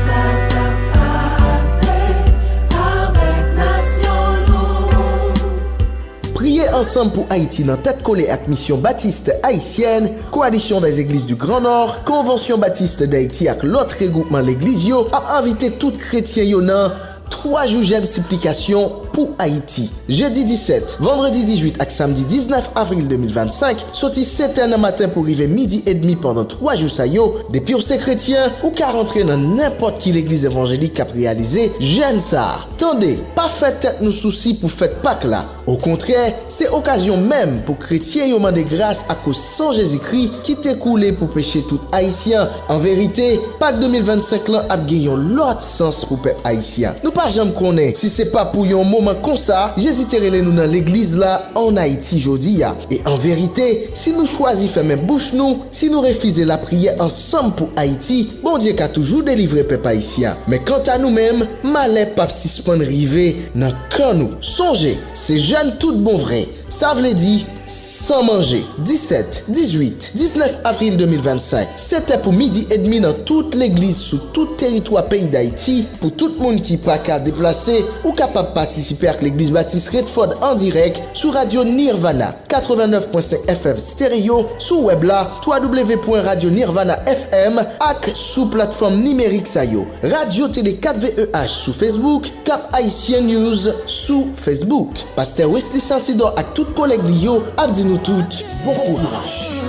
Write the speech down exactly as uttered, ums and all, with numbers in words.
Sa k ap pase avèk nasyon nou? Priye ansanm pou Ayiti nan tèt kole ak Misyon Batis Ayisyèn, Coalition des Églises du Grand Nord, Convention Baptiste d'Haïti ak lòt regwoupman legliz yo ap envite tout kretyen yo nan twa jou jèn siplikasyon pou Ayiti. Jedi disèt, vandredi dizuit ak samdi diznèf avril de mil vennsenk, soti sèt è nan maten pou rive midi edmi pandan twa jou sa yo, depi w se kretyen, ou ka rantre nan nenpòt ki legliz evanjelik k ap reyalize jèn sa a. Tande, pa fè tèt nou sousi pou fèt Pak la. Okontrè, se okazyon menm pou kretyen yo mande gras akoz san Jezikri ki te koule pou peche tout Ayisyen. An verite, Pak de mil vennsenk lan ap gen yon lòt sans pou pèp ayisyen. Nou pa janm konnen si se pa pou yon moman konsa Jezi te rele nou nan legliz la ann Ayiti jodi a. E an verite, si nou chwazi fèmen bouch nou, si nou refize lapriyè ansanm pou Ayiti, Bondye ka toujou delivre pèp ayisyen. Men kanta nou menm, malè p ap sispann rive nan kan nou. Sonje, se jèn tout bon vre. Sa vle di, san manje. Disèt, dizuit, diznèf avril de mil vennsenk, sèt è pou midi edmi nan tout legliz sou tout teritwa peyi Dayiti. Pou tout moun ki pa ka deplase, ou kapab patisipe ak Legliz Batis Redford an dirèk sou Radyo Nirvana, katrevennèf pwen senk F M stereo, sou wèb la, w w w pwen radyo nirvana f m, ak sou platfòm nimerik sa yo, Radyo Tele kat V E H sou Facebook, Cap Haïtien News sou Facebook. Pastè Wesley Santidor ak tout kòlèg li yo ap di nou tout bon kouraj.